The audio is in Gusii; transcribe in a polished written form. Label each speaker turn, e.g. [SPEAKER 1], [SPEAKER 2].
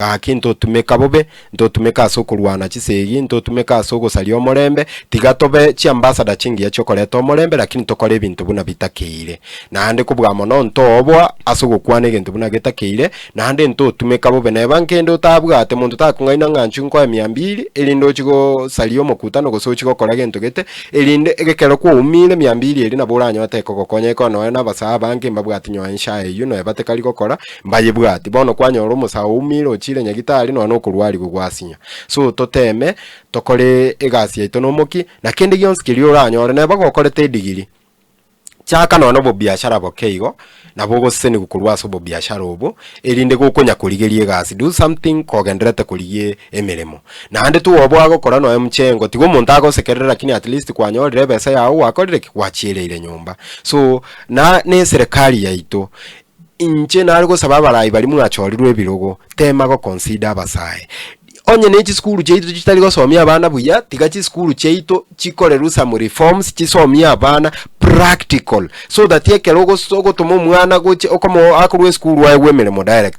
[SPEAKER 1] Gaki ntotumeka bobe, ntotumeka ase okorwana chisegi, ntotumeka ase ogosaria omorembe, tiga tobe chiambassador chingiya chiokoreta omorembe lakini tokore ebinto buna bitakeire. Naende kobua mono ntooboa ase ogokwana egento buna getakeire, naende ntotumeka bobe neba nkende otabwate monto takong'aina ng'a inchuo nkoe mia mbili erinde ochie gosaria omokutano gose ochie gokora gento gete, erinde ekero kwaumire mia mbili eria nabo oranyote ekogokonya ekero nonya na abasae abange mbabwati nyonya enshaha eywo nonya batekari gokora, Mbayebwati. Bono kwanyora omosae oumire ochire nyagitari nonya nokorwarigwa gwasinya. So toteme tokore egasi yaito nomokia, na kende gionsi keria oranyore neba gokorete edigiri, chaka nonya obobiashara boke igo, nabo ogosesenigwa korwa ase obobiashara obwo, erinde gokonya korigeria egasi, do something kogendererete korigia emeremo. Naende twoboa gokora nonya mchengo, tiga omonto agosekerere lakini at least kwanyorire ebesa yago gwakorire ki? Gwachiereire nyomba. So na na eserekari yaito. Inche nare gosaba abarai baria mwachorirwe ebirogo, tema goconsider abasae. Onye ne chisukuru chiaito chitari gosomia abana buya, tiga chisukuru chiaito chikorerwe some reforms chisomie abana practical so that ekero ogos ogotoma omwana gochia okomo akorwa esukuru aegwe emeremo direct.